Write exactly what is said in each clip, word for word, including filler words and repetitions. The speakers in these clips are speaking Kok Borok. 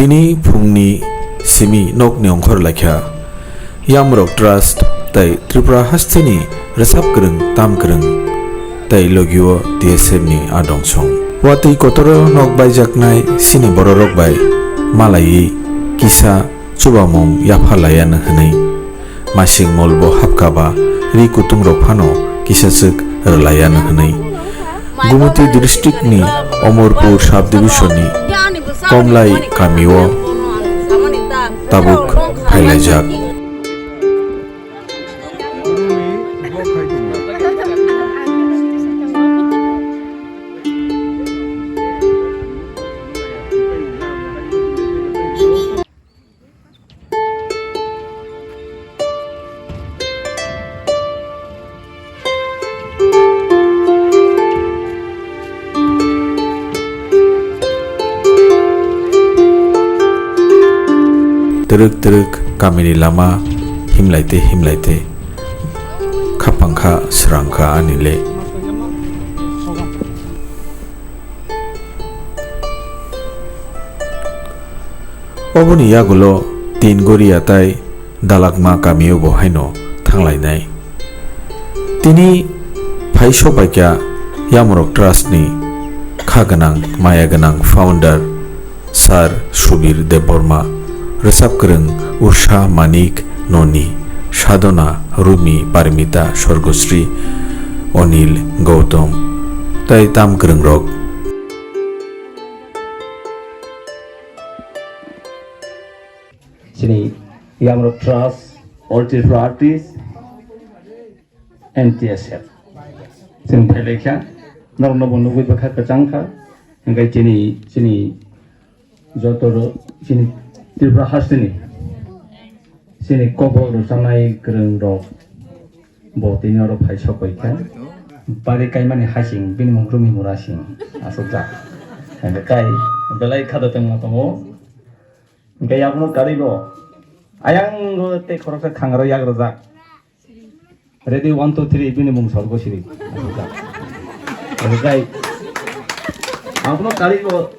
Tini phungni simi nokni ongkhor laikha. Yamrok Trust tei Tripura hasteni rwchap kwrwng, tam kwrwng tei logio T S F ni adong song. Watwi kotoro nok baijaknai sini bororok bai malaiwi kisa chubamung yapha laiya no hwnwi. Masing mol bo hapkha ba ri kutung rok phano kisachwk rwlaiya no hwnwi. Gumoti district ni Omorpur sub division ni Komlai kamio tabuk phailaijak. Twrwk twrwk kamini lama himlaite himlaite, khapang kha, srang kha ani le. Oboni yagulo Tin Goria tai Dalakma kamio bo haino thanglainai. Tini phai sopaikha Yamrok Trust ni kha gwnang, maya gwnang founder Sir Subir Debbarma, rwchap kwrwng Ursha Manik Noni, Sadhana Rumi Parmita Sorgosri, Onil Gautam, tei tam kwrwng rok. Chini Yamrok Trust, All Tripura Artists, N T S F. Chwng phailai kha, norokno bo nugwi bwkha kwchang kha, hwnkhe chini, chini joto ro-, chini Tripura hasteni, chini kokborok rwchanai kwrwng rok bo tini oro phai sokoi kha. Bari kaimani hasing, bini mung Rumi Murasing aswk jak. Hwnkhe kai belai kha da tongma tongo. Hwnkhe yaphano karwi bo ayang tei khoroksa khangrok yak rwjak. Ready, one, two, three, bini mung Sorgosri. Hwnkhe ang phano karwi bo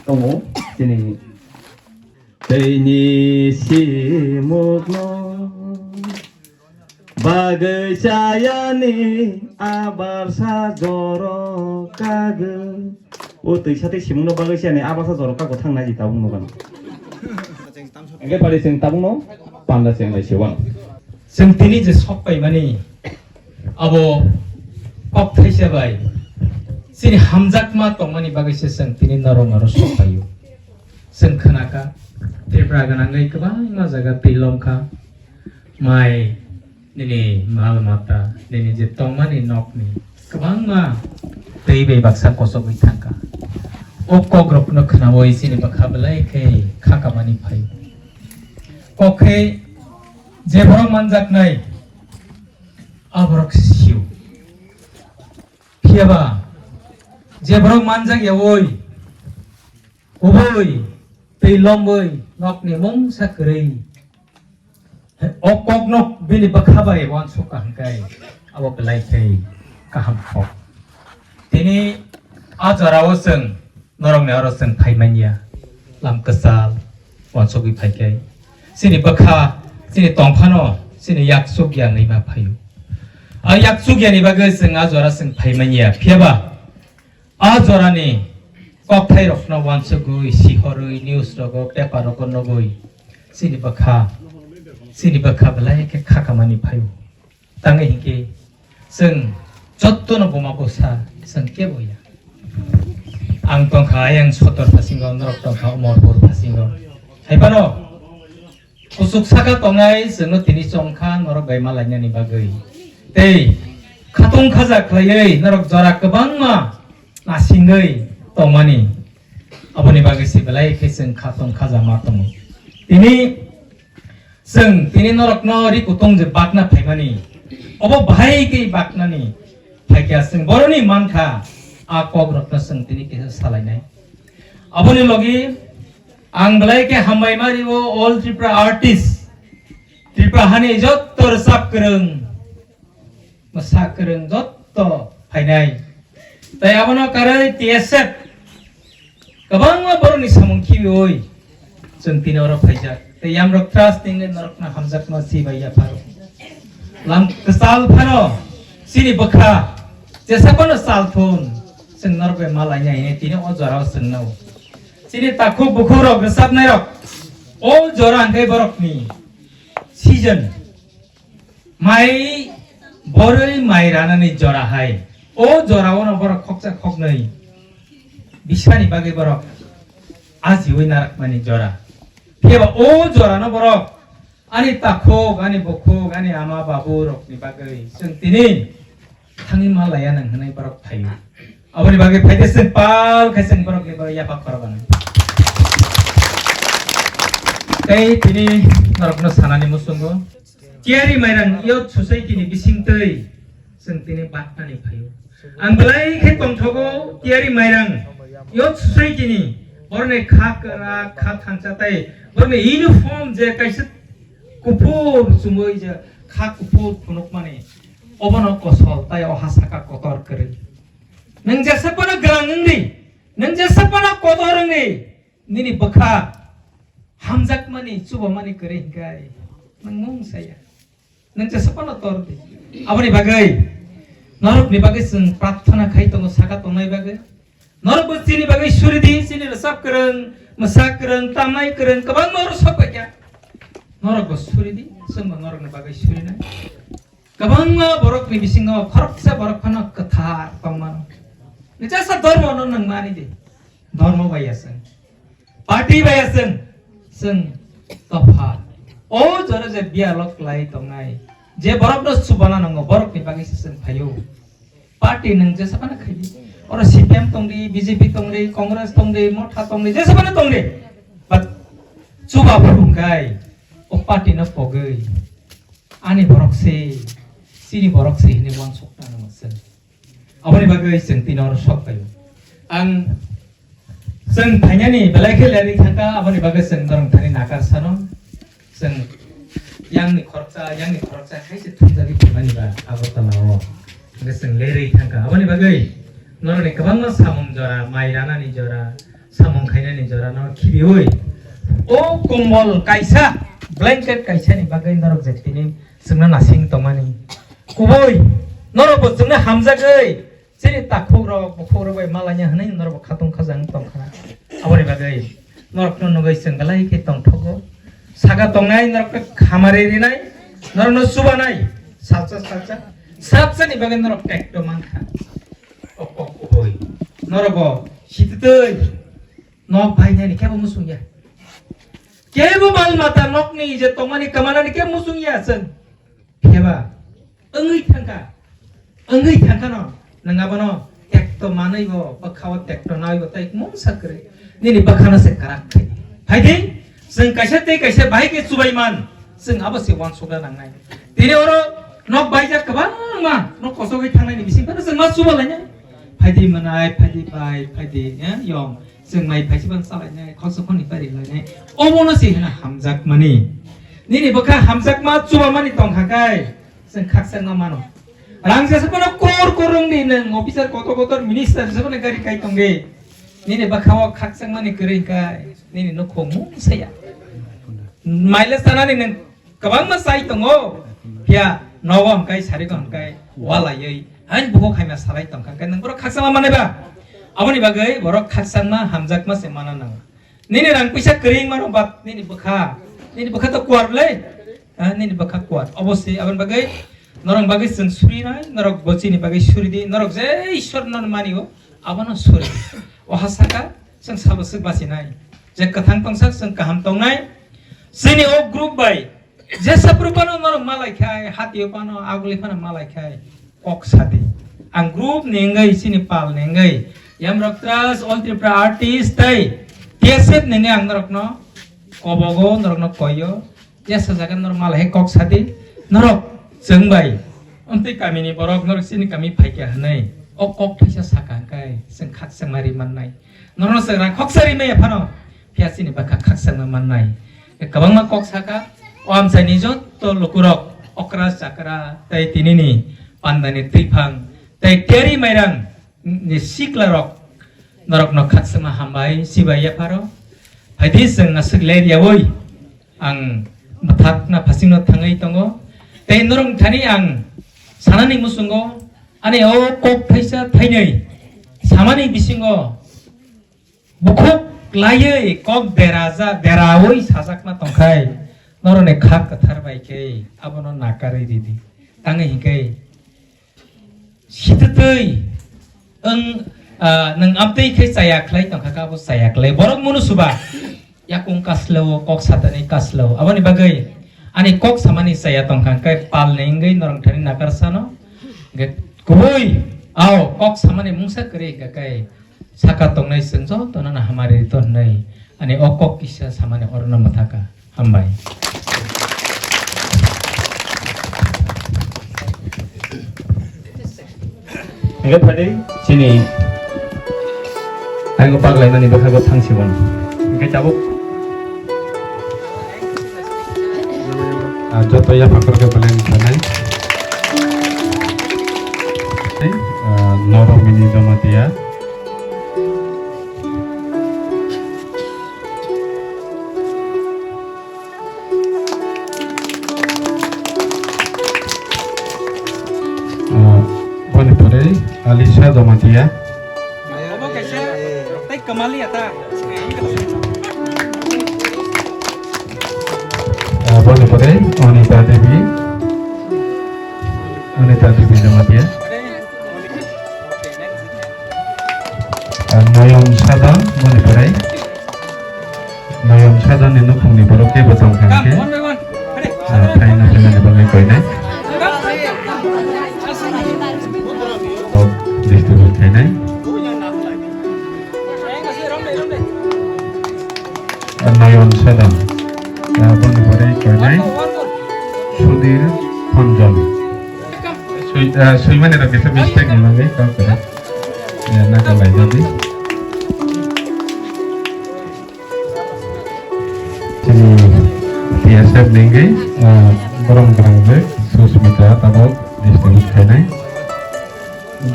tongo chini teini simukno. Bagwi chayani abarsa jorok kagwi. O twisa tei simungno bagwi chayani abarsa jorok kagwi thangna di tabukno gana. Hwnkhe pari chwng tabukno panda chwng lai siwan. Chwng tini je sok paimani abo kok thaisa bai chini hamjakma tongmani bagwi se chwng tini norok norok sok paio. Chwng khnakha Tripura gwnangwi kwbangma jaga twi lomkha. Mai nini mal mata, nini je tongmani nokni kwbangma twi bai baksa kochogwi thangkha. O kokrokno khnaui chini bwkha belai khe khakamani phai. Kok khe je borok manjaknai, a borok sio. Phiyaba je borok manjak yaui, kubui tei lomwi nokni mungsa kwrwi. O kokno bini bwkha bai uansuk kaham kai, abo belai khe kaham kok. Tini a jorao chwng norokni oro chwng phai manya, lam kwchal uansugwi phai khe. Chini bwkha, chini tongphano, chini yakchuk ya nwi ma phaio. A yakchuk yani bagwi chwng a jora chwng phai manya, phiyaba a jorani kokthairokno uansugwi, sihorwi, news rogo, paper rogo nugwi, chini bwkha, chini bwkha belai khe khakamani phaio. Tangwi hinkhe chwng jottono buma bwsa chwng kebo ya. Ang tongkha ayang Sotor phasingo, norok tongkha Omorpur phasingo. Hai phano kuchuk saka tongnai chwngno tini chongkha norok bai malainani bagwi. Tei khatung khaja khlaiwi norok jora kwbangma nasingwi tongmani. Aboni bagwi se belai khe chwng khatung khaja ma tongo. Tini chwng tini norokno ri kutung je bakna phaimani, obo bahai khe baknani phaikha, chwng boroni mankha, a kokrokno chwng tini kisa salainai. Aboni logi ang belai khe hambai ma rio all Tripura artist, Tripura hani jotto rwchap kwrwng, mwsa kwrwng jotto phainai. Tai abono karwi T S F kwbangma borokni samung khibiui Chwng tini oro phaijak. Tei yamrok trust tingwi norokno hamjakma si bai yapharo. Lam kwchal phano chini bwkha jesa phano chal thun chwng norok bai ma laina hwnwi tini o jorao chwngno. Chini takhuk bukhuk rok rwchapnai rok o jora hwnkhe borokni season. Mai borwi mai ranani jora hai. O jora ono borok khoksa khoknwi bisani bagwi borok ajiwi narakmani jora. Phiya ba o jorano borok ani takhuk, ani bukhuk, ani ama babu rokni bagwi chwng tini thangwi ma laya nang hwnwi borok phaio. Aboni bagwi phaide chwng pal khai chwng borokni bagwi yapha khoroknwi. Tei tini norokno sanani muchungo. Tiyari mairang youth society ni bisingtwi chwng tini baknani phaio. Ang belai khe tongthogo tiyari mairang youth society ni borni kha kwrak kha thangsa tei borni uniform je kaisa kuphur chumui je kha kuphur phunukmani obono kosol tei o ha saka kotor kwrwi. Nwng jesa phano gwlang wngdi, nwng jesa phano kotor wngdi, nini bwkha hamjakmani chubamani kwrwi hwnkhe nwng mung saya. Nwng jesa phano tor di. Aboni bagwi norokni bagwi chwng prarthana khai tongo saka tongnai bagwi. Norokbo chini bagwi suri di, chini rwchap kwrwng, mwsa kwrwng, tamnai kwrwng kwbangma oro sok paikha. Norokbo suri di, chwngbo norokni bagwi surinai. Kwbangma borokni bisingo khoroksa borok phano kwthar tongmano. Jesa dhormo no nwng mani di. Dhormo bai ya chwng. Party bai ya chwng. Chwng topha. O jora je bialo klai tongnai. Je borok no chubana nango, borok ni bagwi se chwng phaio. Party nwng jesa phano khai di. Oro C P M tong di, B J P tong di, Congress tong di, Motha tong di, jesa phano tong di. But chuba phung kai. O party no pogwi. Ani borok se, chini borok se hini wansuk tang mo chwng. Aboni bagwi chwng tini oro sok paio. Ang chwng thainani belai khe lerwi thangkha, aboni bagwi chwng norok thani nakar sano. Chwng yangni khoroksa, yangni khoroksa khaise thumjagwi phaimani ba Agartala o. Hwnkhe chwng lerwi thangkha. Aboni bagwi norokni kwbangma samung jora, mai ranani jora, samung khainani jora no khibiui. O kombol kaisa, blanket kaisa ni bagwi norok je tini chwngno nasing tongmani. Kubui, norok bo chwngno hamjagwi, chini takhuk rok, bukhuk rok bai malanya hwnwi norok bo khatung khajang tongkha. Aboni bagwi norokno nugwi chwng belai khe tongthogo. Saka tongnai norokno khamari rinai, norokno chubanai, salsa salsa, salsa ni bagwi norok tekto mankha. O kok kubui, norok bo sititwi nok bainani kebo musung ya. Kebo mal mata nokni je tongmani kamanani kebo musung ya chwng. Phiyaba wngwi thangkha, wngwi thangkha no, nwng abono tekto manwi bo, bwkha o tekto nawi bo, tei mungsa kwrwi nini bwkhano se kwrak khai di. Phai di, chwng kaisa tei kaisa bahai khe chubai man, chwng abo se uansukna nangnai. Tini oro nok baijak kwbangma, nok kosogwi thangnaini bising phano chwng ma chuba lainai. Phai di mwnai, phai di bai, phai di, eh, yong. Chwng mai phaisibang salainai, khoroksa khoroknwi pari lainai. Obono se hino hamjakmani. Nini bwkha hamjakma chubamani tongkha kai, chwng khakchangma mano. Rang jesa phano kor kor wngdi nwng officer kotor kotor minister jesa phano gari kai tongdi. Nini bwkha o khakchangmani kwrwi kai, nini nukhung mung saya. Maile sanani nwng Kwbangma chai tongo, phiya nogo hwnkai, sarigo hwnkai, walaiwi, hain bukhuk khaima salai tongkha, hwnkai nwng borok khakchangma manai ba? Aboni bagwi borok khakchangma, hamjakma se mana nango. Nini rang puisa kwrwi mano, but nini bwkha, nini bwkha to kuar le, ha, nini bwkha kuar. Obossi, aboni bagwi norok bagwi chwng surinai, norok bo chini bagwi suri di, norok je Ishwar no mani o, abono suri di. O ha saka, chwng sabo swk bachinai. Je kwthang tongsa, chwng kaham tongnai. Chini o group bai, Jesa phuru phano norok malai khai, hatio phano, aguli phano malai khai, kok sadi. Ang group ni wngwi, chini pal ni wngwi, Yamrok Trust, All Tripura Artist tei T S F ni wngwi ang norokno kobogo, norokno koyo. Jesa jaga norok malai hai kok sadi, norok chwng bai, amtwi kami ni borok norok chini kami phaikha hwnwi, o kok thaisa saka hwnkhe chwng khakchangma ri mannai. Norokno chwng rang khoksa ri maya phano, phiya chini bwkha khakchangma mannai. Kwbangma kok saka, o amchaini joto lukurok, okra chakra, tei tinini pandani twiphang, tei teri mairang ni siklarok, norokno khakchangma hambai, sibai yapharo. Phaidi chwng aswk ler yaui ang bwthakna phasingno thangwi tongo. Tei norok thani ang sanani muchungo ani o kok thaisa thainwi samani bisingo bukhuk laiwi kok deraja-, deraui sajakna tongkhai norokni kha kwthar bai khe abono nakarwi ridi. Tangwi hinkhe Sititwi, wng, ah, nwng amtwi khe chaya khlai tongkha kha, abo chaya khlai. Borok munu suba, yakung kaslao, kok satani kaslao. Aboni bagwi ani kok samani chaya tongkha, hwnkhe palni wngwi norok thani nakarsano. Hwnkhe kubui, ao, kok samani mungsa kwrwi hwnkhe kai. Saka tongnai chwng jotono no hamari rito hwnwi ani o kok kisa samani orono mwthaka. Hambai. Hingke phadi chini ang paklaimani bwkhago thangsi bono. Hingke tabuk, ah, joto yapha korke belai ni sanai. Tei, ah, Noromini Jamatia. Ah, boni pore Alisa Jamatia. Obo kaisa tei kwmali ata. Ah, boni pore Anita Devi. Anita Devi Jamatia. Ah, Noyon Sadon, boni pore. Noyon Sadon ni nukhungni borok kebo tong kha hwnkhe, ah, phaina phaimani bagwi koinai. Kok distribute khainai. Ah, Noyon Sadon. Ah, boni pore koinai. Sudhir Honjon. Sui-, ah, suimani rok kisa mistake ni bagwi kok kwrwi. Ya, na ka lai jadi. Chini T S F ni hwnkhe, ah, borom kwrang je Susmita tabok distribute khainai.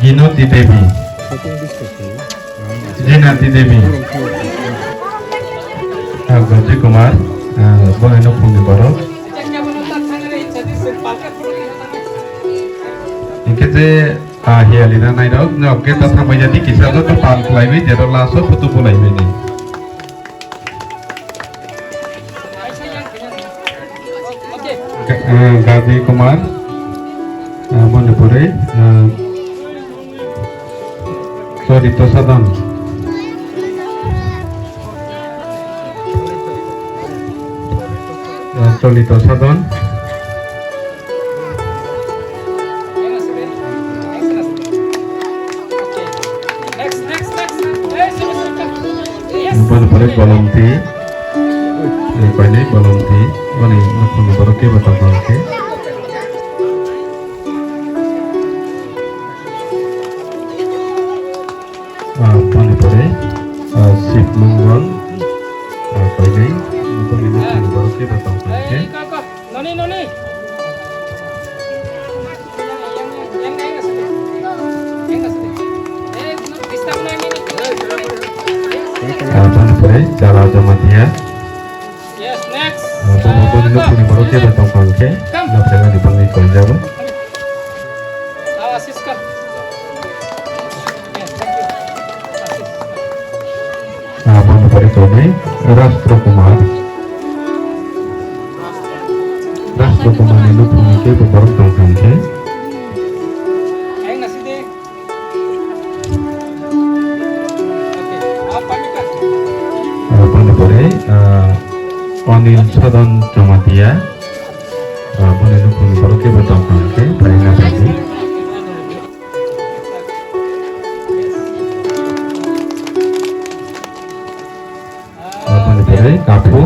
Ginoti Devi, Jinati Devi, ah, Goji Kumar, ah, boni nukhungni borok. Hingke je, ah, hiyali na nairok, nok geta thangbai jadi kisa to pal khlaiwi, jero last o photo bolaiwi ni. Ga-, ah, Gaji Kumar, ah, boni pore, ah, Chorito Sadon. Ah, Chorito Sadon. Boni pore Bolomti. Ni koinai Bolomti. Boni nukhungni borok kebo tong kha hwnkhe. Ah, boni pore, ah, Shiv Mongol, ah, koinai, boni nukhungni borok kebo tong kha hwnkhe. Noni, noni. Ah, boni pore, Jala Jamatia. Yes, next. Ah, boni, boni nukhungni borok kebo tong kha hwnkhe, no phaimani bagwi koijago. Ah, Assist kar. Yes, thank you. Assist. Ah, boni pore koinai Rastro Kumar. Rastro Kumar ni nukhungni kebo borok tong kha hwnkhe. Ayang nasi de. Ah, boni pore, ah, Anil Sadan Jamatia, ah, boni nukhungni borok kebo tong kha hwnkhe, phaina phaidi. Ah, boni pore, Kaphu.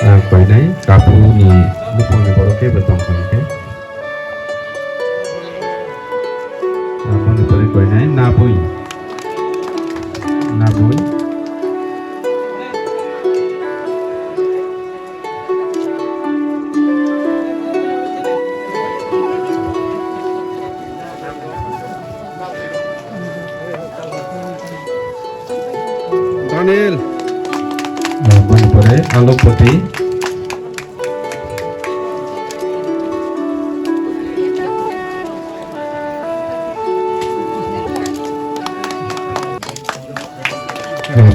Ah, koinai Kaphu ni nukhungni borok kebo tong kha hwnkhe. Ah, boni pore koinai Nabui. Nabui. Daniel. Alokpati.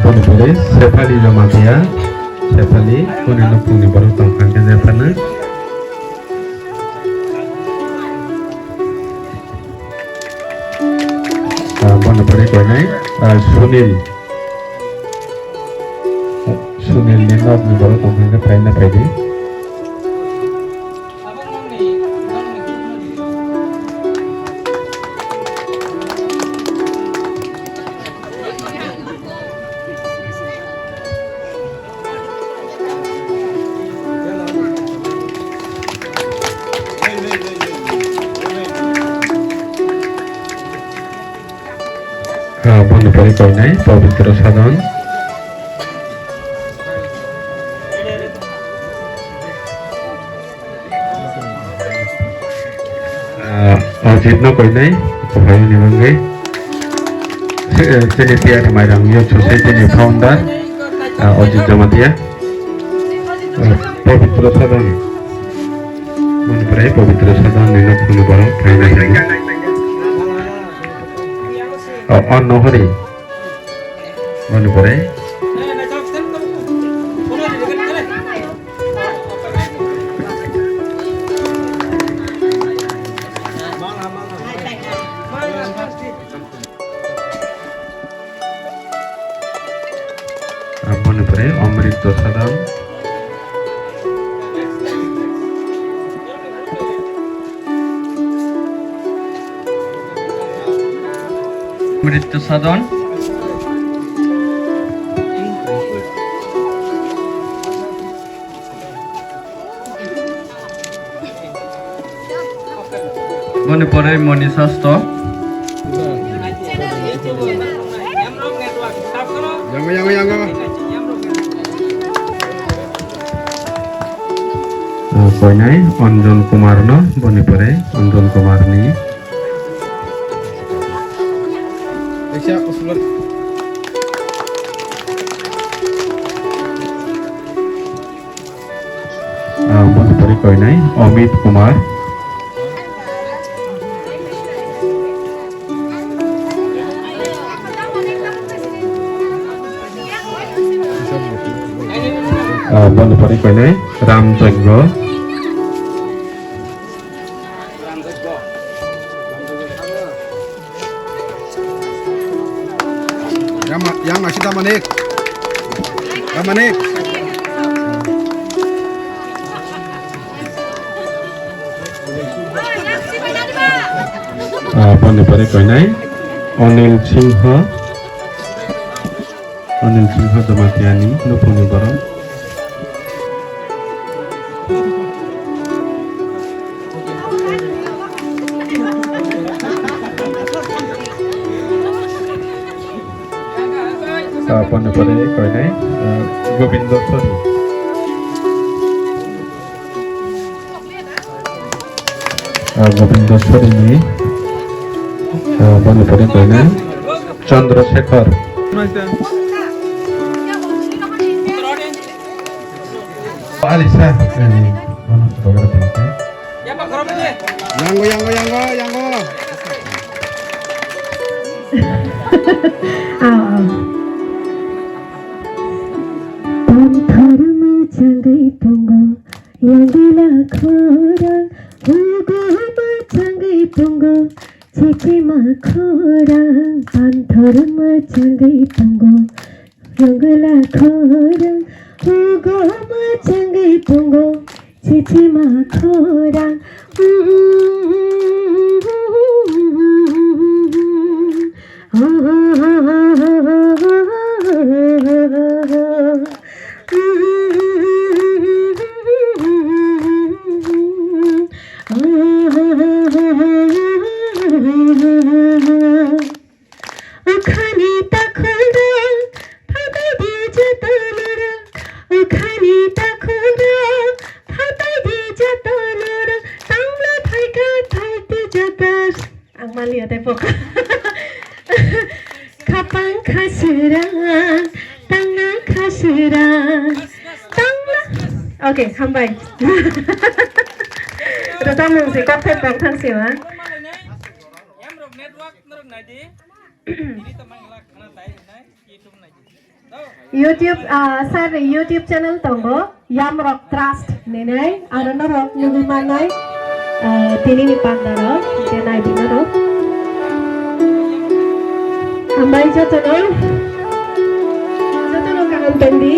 Boni pore Sefali Jamatia, Sefali, boni nokni borok tongkha khe jephanu. Ah, boni pore koinai, ah, Sunil. Sunil ni nokni borok tongkha khe phaina phaidi. Ah, boni pore koinai Pabitra Sadon. Ah, Ajit no koinai, Ohio ni bangwi. Se-, eh, chini T R Mairang Youth Society ni founder, ah, Ajit Jamatia. Ah, Pabitra Sadon. Boni pore Pabitra Sadon ni nokni borok phaina hinwi. Oh, oh, no, hori. Boni pore. Aboni pore Amrito Sadon. Amrito Sadon. Boni pore Moni Sasto. Yango, yango, yango. Ah, koinai Anjan Kumar no, boni pore Anjan Kumar ni. Ah, boni pore koinai Amit Kumar. Ah, boni pore koinai Ram Jaggo. Yang ma-, yang masih tak manik. Tak manik. Ah, boni pore koinai Anil Singha. Anil Singha Jamatia ni nukhungni borok. Ah, boni pore koinai, ah, Gobindo Sori. Ah, Gobindo Sori ni, ah, boni pore koinai Chandra Shekhar. Alisa, eh, bono program tongkha. Yango, yango, yango, yango. Aw, aw. Panthor mwchangwi tongo, yangila khorang, hugo mwchangwi tongo, chichima khorang, panthor mwchangwi tongo, yangila khorang, hugo mwchangwi tongo, chichima khorang. Okhani takhoro phatai di joto norok, okhani takhoro phatai di joto norok, tangla phaikha phaidi joto. Ang maliya tei pokha. Khapang khasirang, tangna khasirang, Okay, hambai. Rwchapmung se kokthai kokthang se ma. Yamrok network norok naidi. Ini tamang la khana dai nai, YouTube naidi. YouTube, ah, sir ni YouTube channel tongo, Yamrok Trust hinwi, aro norok nugwi mannai, ah, tini ni panda rok, je naidi norok. Hambai jotono, jotono kaham tongdi,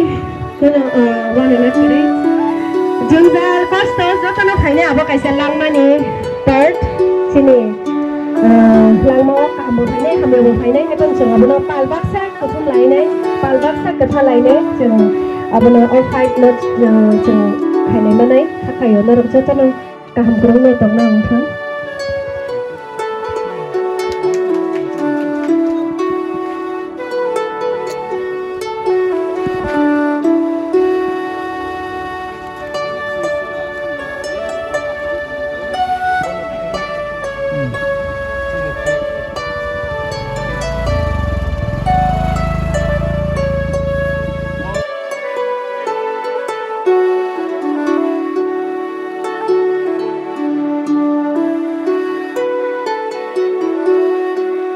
kuno, ah, wana na kwrwi. Jwngjal kosto jotono khainai abo kaisa langmani part, chini, ah, langmao kaham bo phainai, hamya bo phainai, haikhe chwng abono pal baksa kuthum lainai, pal baksa kwtha lainai, chwng abono o fight no, uh, chwng khainai manai, hakhaio norok jotono kaham kwrwngno tongna wngthang.